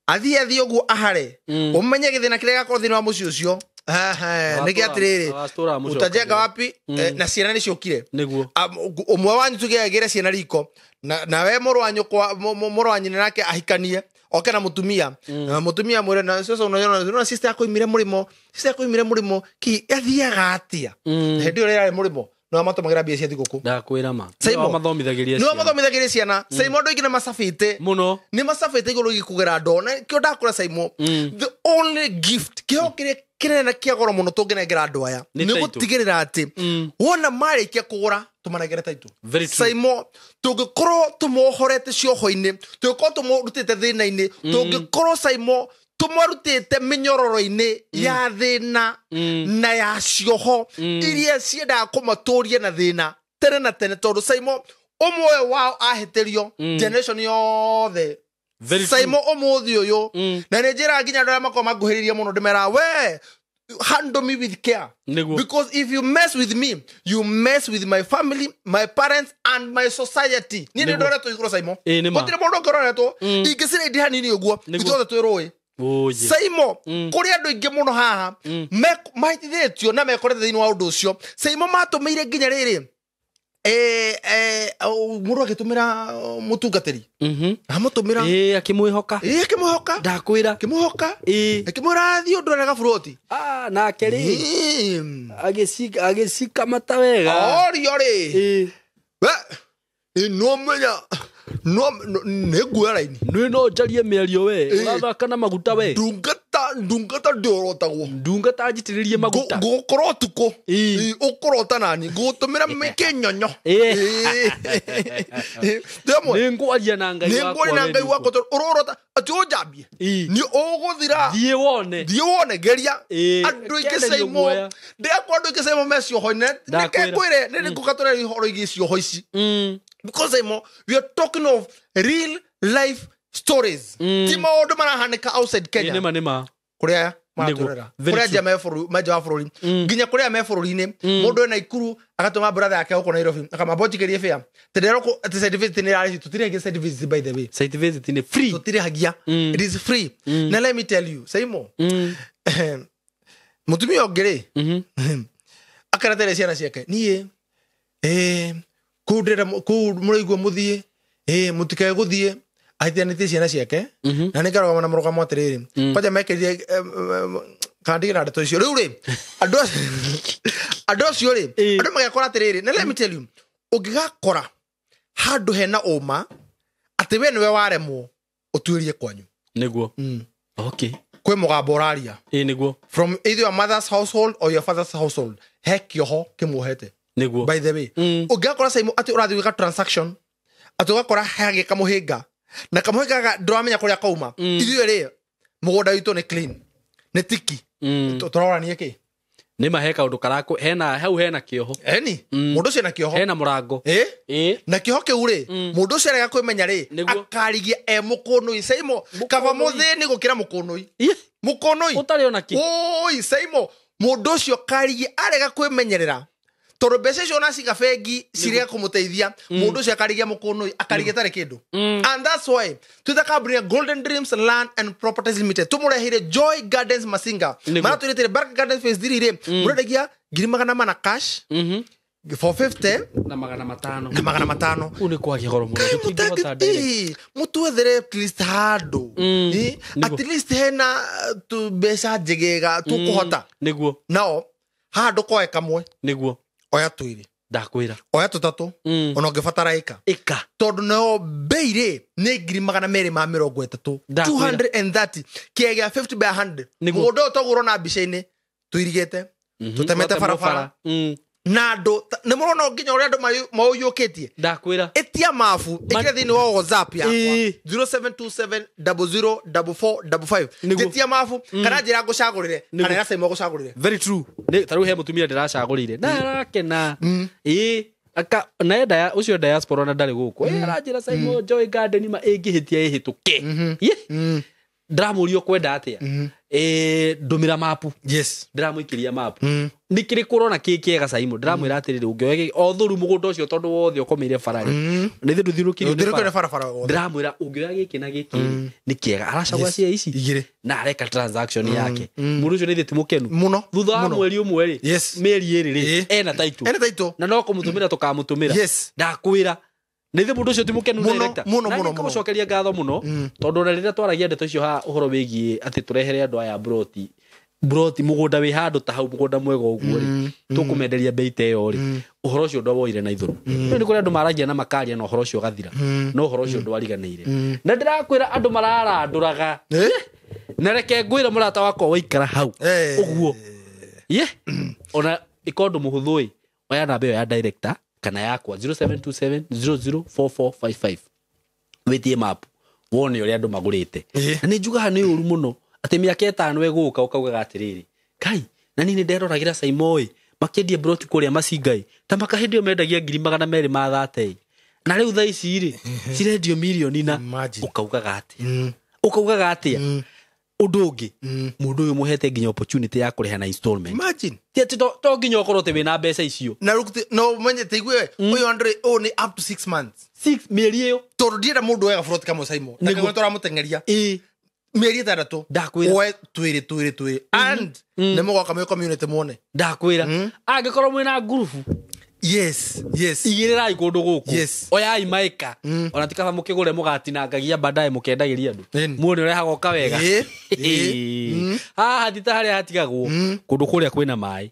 athiĩ ũguo ahare. Ũmenye gĩthĩna kĩrĩa gĩgakorwo thĩinĩ wa mũciĩ ũcio. Nĩkĩ atĩrĩrĩ, utajenga wapi? Na ciana nĩ ciũkire. Nĩguo. Ũmwe wanyu tuge agĩre ciana riko. Na we mũrũ wa nyũkwa, mũrũ wa nyina nake ahikanie. Oke na mũtumia. Na mũtumia mwĩre na sasa unaona sister yako imire mũrĩmo, sister yako imire mũrĩmo, ki athiaga atĩa? Hĩndĩ ĩyo rĩrĩa arĩ mũrĩmo, no amatũmagĩra mbia cia thigũkũ. Ndakwĩra ma. Saimo. No amathomithagĩria No ciana. amathomithagĩria ciana. Saimo andũ aingĩ nĩ macabĩte. Mũno. Nĩ macabĩte igũrũ igĩkũgera ndoo. Na kĩo ndakũra Saimo. The only gift, kĩheo kĩrĩa kĩnene na kĩa goro mũno tũngĩnengera andũ aya Nĩ nĩ title. gũtigĩrĩra atĩ wona marĩkia kũgũra tũmanengere title. Very true. Saimo tũngĩkorwo tũmohorete cioho-inĩ, tũngĩkorwo tũmũrutĩte thĩna-inĩ, tũngĩkorwo Saimo tũmarutĩte mĩnyororo-inĩ ya thĩna na ya cioho iria ciendaga kũmatũria na thĩna tene na tene, tondũ Saimo ũmwe wao ahĩtĩrio generation yothe. Very true. Saimo ũmũthĩ ũyũ na nĩ njĩraga nginya andũ arĩa makoragwo manguhĩrĩirie mũno ndĩmeraga we handle me with care. Nĩguo. Because if you mess with me, you mess with my family, my parents and my society. Niĩ nĩ ndoretwo igũrũ Saimo. Gũtirĩ mũndũ ũngĩ ũroretwo. Ingĩcira indi hanini ũguo, ithuothe twĩ rũĩ. Saimo, kũrĩ andũ aingĩ mũno haha mahĩtithĩtio na mekorete thĩinĩ wa ũndũ ũcio. Saimo matũmĩire nginya rĩrĩ mũndũ agĩtũmĩra mũtungatĩri. Amũtũmĩra. Akĩmwĩhoka. Akĩmwĩhoka. Ndakwĩra. Akĩmwĩhoka. Akĩmwĩra thiĩ ũndware gaburoti. Nake rĩ. Agĩcikamata wega. Orio rĩ. We, no menya. No nĩ nguoya raini. Nĩ no njarie mĩario we. Ũrathaka na maguta we. Ndungata ndĩorotagwo. Ndungata njitĩrĩrie maguta. Ngũgũkorwo ũtukũ. Ũkũrota nani. Ngũgũtũmĩra kĩnyonyo. Nĩ ngwaria na Ngai wakwa. Nĩ ngwaria na Ngai wakwa tondũ ũrorota atĩ ũnjambie. Nĩ ũgũthira. Thiĩ wone. Thiĩ wone geria. Andũ aingĩ Saimo. Ndĩrakora andũ aingĩ Saimo me cioho-inĩ. Nĩke ngwĩre nĩ ngũka tũrehe ihoro igĩ cioho ici. Because Saimo, we are talking of real life stories. Ti maũndũ marahanĩka outside Kenya. Nĩma. Kũrĩa aya maratũrera. Kũrĩa nja me bũrũri, me nja wa bũrũri. Nginya kũrĩa me bũrũri-inĩ, mũndũ ena Ikuru agatũma brother yake gũkũ Nairobi, akamwamba ũnjikĩrie fare. Tũtirerwo atĩ site visit nĩ ĩrarĩhio. Tũtirĩhagia site visit by the way. Site visit nĩ free. Tũtirĩhagia. It is free. Na let me tell you, Saimo. Mũtumia ũngĩ rĩ, akaratere ciana ciake. Niĩ, kũu ndĩrenda kũu mũraigua mũthiĩ, mũtikae gũthiĩ. Ahĩtithanĩtie ciana ciake na nĩ ngarũgama na mũrũgamo atĩrĩrĩ, kwanja mekĩrire kana ndige na ndeto icio. Rĩu rĩ, andũ acio rĩ, andũ magekora atĩrĩrĩ, na let me tell you, ũngĩgakora handũ hena ũma atĩ we nĩwe waremwo, ũtuĩrie kwanyu. Nĩguo. Okay. Kwĩ mũgambo ũraria. Nĩguo. From either your mother's household or your father's household, he kĩoho kĩmuohete. Nĩguo. By the way, ũngĩgakora Saimo atĩ ũrathiĩ gwĩka transaction, atĩ ũgakora hagĩ kamũhĩnga, na kamũhĩnga ndũramenya kũrĩa kauma. Ithuĩ rĩ, mũgũnda witũ nĩ clean, nĩ tiki. Tũroranie kĩ? Nĩ ma he kaũndũ karakũ hena hau hena kĩoho. Eni mũndũ ũcio na kĩoho Hena mũrango. Ĩ na kĩoho kĩu rĩ, mũndũ ũcio arega kwĩmenya rĩ, Nĩguo. akarigia e mũkũnũi Saimo, kaba mũthĩni gũkĩra mũkũnũi. Mũkũnũi Ũtarĩ ona kĩ. Oi Saimo, mũndũ ũcio karigia arega kwĩmenyerera tondũ mbeca icio ona ciga bengi cirega kũmũteithia, mũndũ ũcio akarigia mũkũnũi, akarigia tarĩ kĩndũ. And that's why twĩta kambuni ya Golden Dreams Land and Properties Limited tũmũreheire Joy Gardens Masinga. Nĩguo. Maratwĩrĩtĩre Baraka Gardens phase 3 rĩ, mũrendagia 400,000 cash, 450 Na 500. Na 500. Kũu nĩ kwagĩa goro mũno. Tũtingĩhota direct. Mũtwethere at least handũ. Nĩguo. At least hena mbeca njegega tũkũhota. Nĩguo. Nao haha ndũkoe kamwe, Nĩguo. oya twĩrĩ, Ndakwĩra. oya tũtatũ, ona ũngĩbatara ĩka. Ĩka. Tondũ nayo mbei rĩ nĩ 230,000. Ndakwĩra. 230 kĩea gĩa 50 by 100. Nĩguo. Mũgũnda ũyũ toguo ũrona mbica-inĩ, tũirigĩte, tũtemete barabara na andũ nĩ mũrona nginya ũrĩa andũ maũiyũkĩtie. Ndakwĩra. Ĩtia mabu ĩkĩre thĩinĩ wa WhatsApp yakwa Ĩĩ. 0727004455. Nĩguo. Ĩtia mabu kana njĩra ngũcagũrĩre Nĩguo. kana ĩra Saimo gũcagũrĩre. Very true. Nĩ ta rĩu he mũtumia ndĩracagũrĩire na arakena ĩĩ aka na ye ũcio diaspora na ndarĩ gũkũ. Ĩ aranjĩra Saimo, Joy Garden ma ĩngĩhĩtia ĩhĩtũke. Ye ndĩramũria ũkwenda atĩa, ĩ ndũmĩra mapu. Ndĩramũikĩria mapu, nĩ kĩrĩkũ ũrona kĩ kĩega Saimo? Ndĩramwĩra atĩrĩrĩ, ũngĩoya o thũru mũgũnda ũcio tondũ wothe ũkomeire bara rĩ, nĩ thĩ ndũthiũrũkĩirio nĩ Ũthiũrũkĩirio bara. nĩ barabara wothe. Ndĩramwĩra ũngĩoya gĩkĩ na gĩkĩ nĩ kĩega, aracagũra cia ici Igĩrĩ. Na areka transaction yake. Mũndũ ũcio nĩ thĩ ti mũkenu Mũno, thutha wa mũno. mweri ũmwe rĩ, mĩeri ĩrĩ rĩ, ena title. Ena title. Na no kũmũtũmĩra tũkamũtũmĩra. Ndakwĩra nĩ thĩ mũndũ ũcio ti mũkenu, Mũno, director. mũno, Na mũno, niĩ ngũmũcokeria ngatho mũno tondũ ona rĩrĩa twaragia ndeto icio haha ũhoro wĩgiĩ atĩ tũrehere andũ aya broti broti mũgũnda wĩ handũ ta hau, mũgũnda mwega ũguo rĩ, tũkũmenderia mbei ta ĩyo rĩ, ũhoro ũcio ndwawoire na ithũrũ. Rĩu nĩ kũrĩ andũ maragia na makaria na ũhoro ũcio ũgathira, no ũhoro ũcio ndwariganĩire na ndĩrakwĩra andũ mararandũraga. Na reke ngwĩre mũrata wakwa waikara hau ũguo ye ona ĩkorwo ũndũ mũhũthũ ĩ, oya namba ĩyo ya director kana yakwa 0727004455, wĩtie map wone ũrĩa andũ magũrĩte. Na nĩ njugaga nĩ ũru mũno atĩ mĩaka 5 ĩgũka ũkaugaga atĩrĩrĩ, kai na niĩ nĩ nderoragĩra Saimo ĩ makĩendia broti kũrĩa Macinga ĩ, ta maka hĩndĩ ĩyo mendagia 230,000 na rĩu thaa ici rĩ cirendio mirioni na Imagine. ũkaugaga atĩa, ũkaugaga atĩa ũndũ ũngĩ mũndũ ũyũ mũhete nginya opportunity ya kũrĩha na installment. Imagine. Ti atĩ to nginya ũkorwo atĩ wĩna mbeca icio. Na rĩu no menye teigue ũyũ Andre ũyũ nĩ up to 6 months. Six mĩeri ĩyo. Tondũ ndienda mũndũ oe gaburoti kamwe Saimo Nĩguo. na tũramũteng'eria mĩeri 6. Ndakwĩra. Oe twĩrĩ twĩrĩ twĩrĩ and nĩ mũgoka mwĩ community muone. Ndakwĩra angĩkorwo mwĩna ngurubu, Yes. igĩrĩrai kũndũ gũkũ. Oyai maĩka ona ti kaba mũkĩgũre mũgatinangagia baadaye mũkendagĩria andũ. Ĩni. Muone ũrĩa hagoka wega. Ĩ, ĩ. Haha ti ta harĩa hatigagwo kũndũ kũrĩa kwĩna maĩ.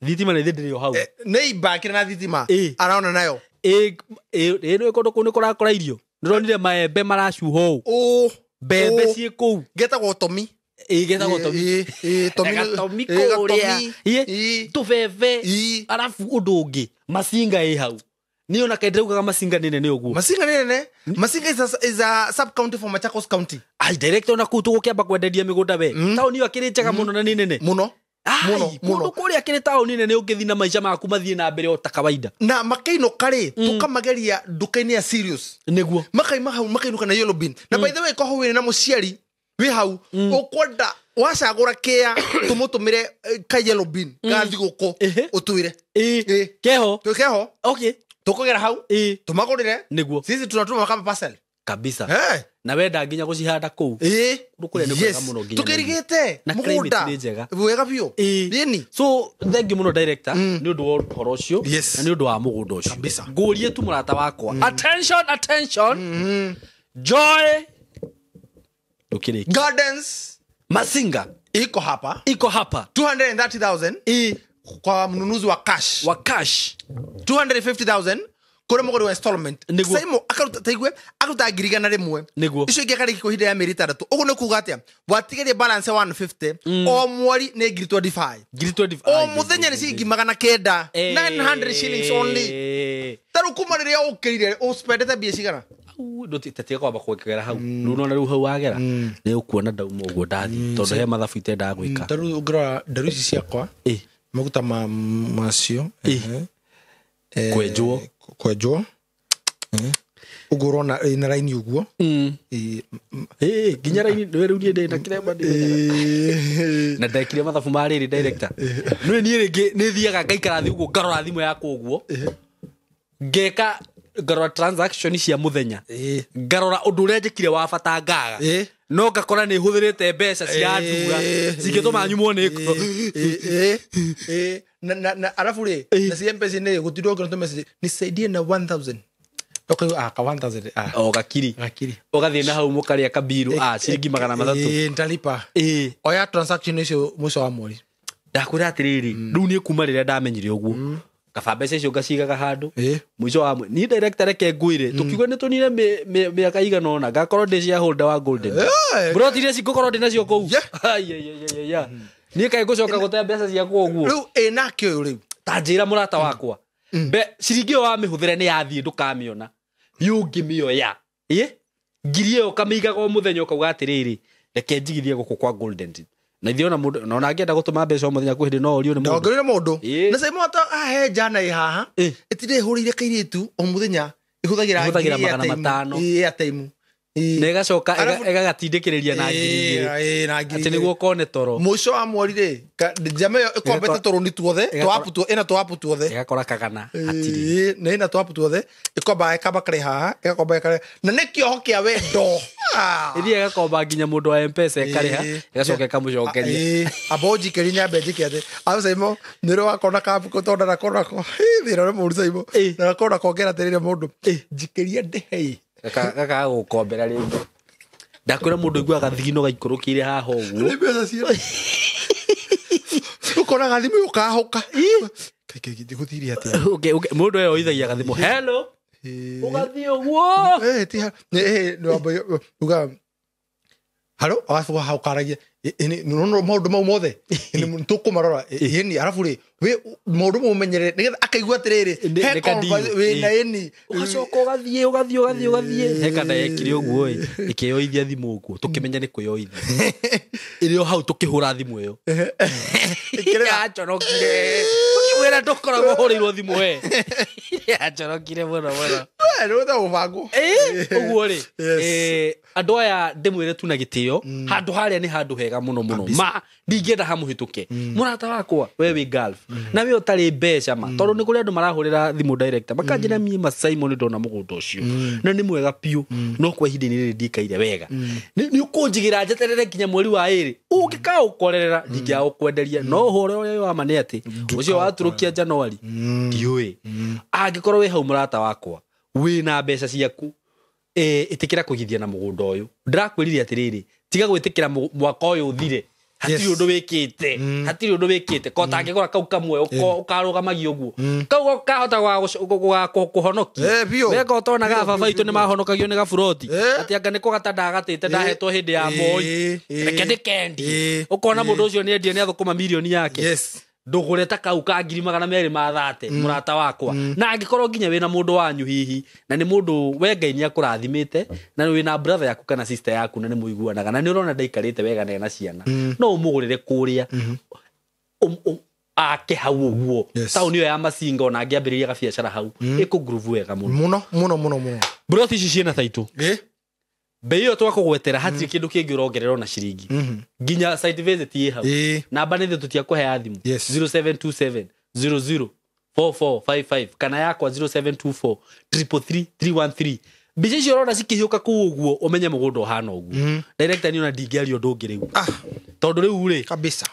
Thitima nĩ thĩ ndĩrĩ o hau. Nĩ imbakĩre na thitima. Araona nayo. Ĩ ĩ nĩ kũndũ kũu nĩ kũrakũra irio, ndĩronire maembe maracuha ũũ. Ũ Mbembe ũ. ciĩ kũu. Getagwo tomi. Ĩ getagwo tomi. Ĩ, tomi Gatomi ĩ, kũrĩa. gatomi. Ĩ, Ĩ. tũbebe. Ĩ. Arabu ũndũ ũngĩ Macinga ĩ hau niĩ ona kaĩ ndĩraugaga Macinga nĩ nene ũguo. Masinga nĩ nene. Masinga is a sub county for Machakos County. Ai direct ona kũu tũgũkĩamba kwenderia mĩgũnda we taũni ĩyo akĩrĩ njega mũno na nĩ nene. Mũno. Ai, Mũno, kũndũ mũno. kũrĩa kĩrĩ taũni nene ũngĩthiĩ na maica maku mathiĩ na mbere o ta kawaida. Na makĩinũka rĩ, tũkamageria nduka-inĩ ya Sirius. Nĩguo. Makaima hau makainũka na yellow bin. Na by the way koho wĩna mũciari wĩ hau ũkwenda wacagũra kĩa tũmũtũmĩre ka yellow bin ga thigũkũ, ũtwĩre. Ĩ Ĩ. keho. Twĩkeho. Okay. Tũkũgera hau Ĩ. tũmagũrĩre. Nĩguo. Sisi tunatuma kama parcel. Kabisa. Eh. Na wenda nginya gũcihanda kũu. Ĩ. Kũndũ kũrĩa nĩ kwega mũno nginya Tũkĩrigĩte na climate mũgũnda nĩ njega. Wega biũ. Ĩ. Ĩni. So thank you mũno director nĩ ũndũ wa ũhoro ũcio na nĩ ũndũ wa mũgũnda ũcio. Kabisa. Ngũrie tu mũrata wakwa, attention, attention, Joy ndũkĩrĩki Gardens Masinga iko hapa iko hapa 230,000 Ĩ. kwa mnunuzi wa cash, wa cash. 250,000 kũrĩ mũgũri wa installment. Nĩguo. Saimo akaruta taigue akaruta 100,000. Nĩguo. Icio ingĩ akarĩki kwa ihinda rĩa mĩeri 6. Ũguo nĩ kuga atĩa, watigerie balance ya 150 o mweri nĩ 25,000. 25,000. O mũthenya nĩ ciringi 900, 900 shillings only. Ta rĩu kuma rĩrĩa ũkĩrire ũspendete mbia cigana? Ndũtiga kwamba kwekera hau rĩu nona rĩu hau wagera nĩ ũkuona ndauma ũguo ndathiĩ tondũ he mathabu itendaga gwĩka. Ta rĩu ũngĩrora ndaru ici ciakwa Ĩ. Maguta ma macio. Kwenjwo. Kwenjwo. Ũguo ũrona ĩna raini ũguo. Nginya raini nĩ rĩu niĩ ndĩ na kĩremba ndĩ na ndekire mathabu ma rĩrĩ director. Nĩ niĩ rĩngĩ nĩ thiaga ngaikara thĩ ũguo ngarora thimũ yakwa ũguo. Ngeka ngarora transaction cia mũthenya. Ngarora ũndũ ũrĩa njĩkire wa bata ngaga. No ngakora nĩ hũthĩrĩte mbeca cia nduga cingĩtũma nyumwo nĩ na alafu rĩ na cia M-Pesa nĩ gũtirĩ ũngĩ message nisaidie na 1000. Okay, ka 1000 o gakiri. Gakiri. Ũgathiĩ na hau mũkarĩa kabiru ciringi 300. Ntalipa. Oya transaction icio mũico wa mweri. Ndakwĩra atĩrĩrĩ, rĩu niĩ kuma rĩrĩa ndamenyire ũguo kaba mbeca icio ngacigaga handũ mũico wa mweri. Niĩ director reke ngwĩre tũkiuga nĩ tũnine mĩaka igana ũna ngakorwo ndĩ shareholder wa Golden. Broti iria cingũkorwo ndĩ nacio kũu. Niĩ kaĩ ngũcoka gũte mbeca ciakwa ũguo. Rĩu ĩnake ũyũ rĩu. Ta njĩra mũrata wakwa. Ciringi ĩyo wamĩhũthĩra nĩ yathiĩ ndũkamĩona. Yũngĩmĩoya. Ngiri ĩyo ũkamĩigaga o mũthenya ũkauga atĩrĩrĩ reke njigithie gũkũ kwa Golden. Na ithuĩ ona mũndũ na ona angĩenda gũtũma mbeca o mũthenya kwĩ hĩndĩ no ũrio nĩ mũndũ. Ndongerere mũndũ. Na Simon ata ahe njana ĩ haha. Ĩtirĩ ĩhũrĩire kairĩtu o mũthenya ĩhũthagĩra 500. Airtime. Na ĩgacoka ĩgagatindĩkĩrĩria na ngiri igĩrĩ. Atĩ nĩguo kone toro. Mũico wa mweri rĩ, njama ĩyo ĩkombete tũrũni tuothe, ĩna tũapu tuothe. Ĩgakora kagana hatirĩ. Na ĩna tũapu tuothe, ĩkomba ĩkamba karĩ haha, ĩgakomba ĩkarĩ. Na nĩ kĩoho kĩa wendo. Ĩthiĩ ĩgakomba nginya mũndũ wa M-Pesa ĩkarĩha, ĩgacoka ĩkamũcokeria. Amba ũnjikĩrie nyambe njĩke atĩ. Arabu Simon, nĩ ũrĩ wakona kabuku tondũ ndanakorwo thĩna nĩ mũũru Simon. Ndanakorwo kongera atĩrĩrĩ mũndũ. Njikĩrie ndĩhe. Gakaga gũkombera rĩngĩ. Ndakwĩra mũndũ aiguaga gathigino gaikũrũkĩire haha ũguo. Nĩ mbeca cia. Ũkonaga thimũ ũkahũka. Gũthire atĩa? Okay, mũndũ ĩyo oithagia gathimũ. Hello. Ũgathiĩ ũguo. Uga halo, arabu hau karagia. Maũndũ mau mothe tũkũmarora. Arabu rĩ, maũndũ mau ũmenyerere nĩgetha akaigua atĩrĩrĩ, he wĩna ĩni. Ũgacoka ũgathiĩ ũgathiĩ ũgathiĩ ũgathiĩ. He kana yekire ũguo ĩ, ĩkĩyoithia thimũ ũguo, tũkĩmenya nĩ kwĩyoithia. Ĩrĩ o hau tũkĩhũra thimũ ĩyo. Yaconokire. Tũkĩmwĩra ndũkoragwo ũhũrĩirwo thimũ we. Yaconokire mũno mũno. Ũguo rĩ, andũ aya ndĩmwĩre tu na gĩtĩo, handũ harĩa nĩ handũ hega mũno mũno. Ma ndingĩenda hamũhĩtũke. Mũrata wakwa we wĩ Gulf na we ũtarĩ mbeca ma tondũ nĩ kũrĩ andũ marahũrĩra thimũ director makanjĩra niĩ ma Simon ndona mũgũnda ũcio na nĩ mwega biũ no kwa ihinda-inĩ rĩrĩ ndikaire wega. Nĩ ũkũnjigĩra njeterere nginya mweri wa ĩrĩ ũngĩkaũkorerera ndingĩaũkwenderia no ũhoro ũrĩa wa ma nĩ atĩ ũcio waturũkia January ndiũĩ. Angĩkorwo wĩ hau mũrata wakwa wĩna mbeca ciaku ĩtĩkĩra kũigithia na mũgũnda ũyũ. Ndĩrakwĩrire atĩrĩrĩ, tiga gwĩtĩkĩra mwaka ũyũ ũthire. Hatirĩ ũndũ wĩkĩte. Hatirĩ ũndũ wĩkĩte. Ko tangĩgũra kau kamwe ũkarũgamagia ũguo. Kau kahota kũhonokia. Weka ũtonaga baba itũ nĩ mahonokagio nĩ gaburoti. Atĩ anga nĩ kũgata ndagatĩte ndahetwo hĩndĩ ya Moi. Reke ndĩkendie. Ũkona mũndũ ũcio nĩ endia nĩ athũkũma mirioni yake. Ndũgũre ta kau ka 230,000 mũrata wakwa. Na angĩkorwo nginya wĩna mũndũ wanyu hihi na nĩ mũndũ we Ngai nĩ akũrathimĩte na wĩna brother yaku kana sister yaku na nĩ mũiguanaga na nĩ ũrona ndaikarĩte wega na ena ciana no ũmũgũrĩre kũrĩa ake hau ũguo taũni ĩyo ya Masinga ona angĩambĩrĩria gabiacara hau ĩkũ groove wega mũno mũno mũno mũno mũno. Broti ici ciĩna taitũ bei ĩyo twakũgwetera hatirĩ kĩndũ kĩngĩ ũrongerera ona ciringi nginya site visit ĩ hau. Namba nĩ ithuĩ tũtiakũhea thimũ 0727 00 4455 kana yakwa 0724 333 313. Mbica icio ũrona cikĩhiũka kũu ũguo ũmenye mũgũnda ũhana ũguo. Director nĩ ona ndingĩaria ũndũ ũngĩ rĩu tondũ rĩu rĩ kabisa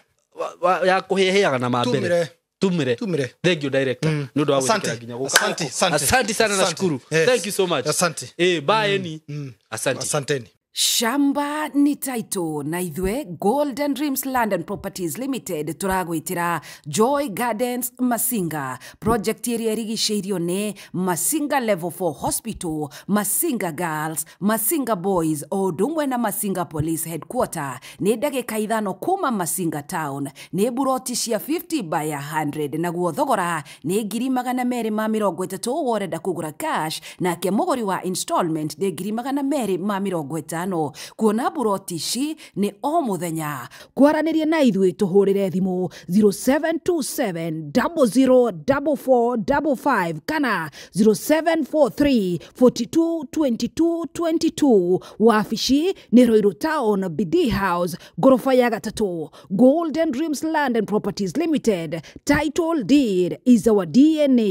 ya kũhĩahĩaga na mambere. Tumire. Thank you director. Nĩ ũndũ wa gwĩtĩkĩra nginya gũka. Asante sana nashukuru. Thank you so much. Asante. Bye ni. Asante. Asanteni. Shamba ni title na ithwe Golden Dreams Land and Properties Limited turagwitira Joy Gardens Masinga project ĩrĩa ĩrigicĩirio nĩ Masinga Level 4 Hospital, Masinga Girls, Masinga Boys o ũndũ ũmwe na Masinga Police Headquarter. Nĩ ndagĩka 5 kuma Masinga Town. Nĩ buroti cia 50 by 100 naguo thogora nĩ 230,000 worenda kũgũra cash nake mũgũri wa installment nĩ 250,000. ithano. Kuona buroti ici nĩ o mũthenya. Kwaranĩria na ithuĩ tũhũrĩre thimũ 0727 004455 kana 0743 42 22 22. Wabici nĩ Ruiru Town, Bidii House, ngoroba ya gatatũ. Golden Dreams Land and Properties Limited. Title deed is our DNA.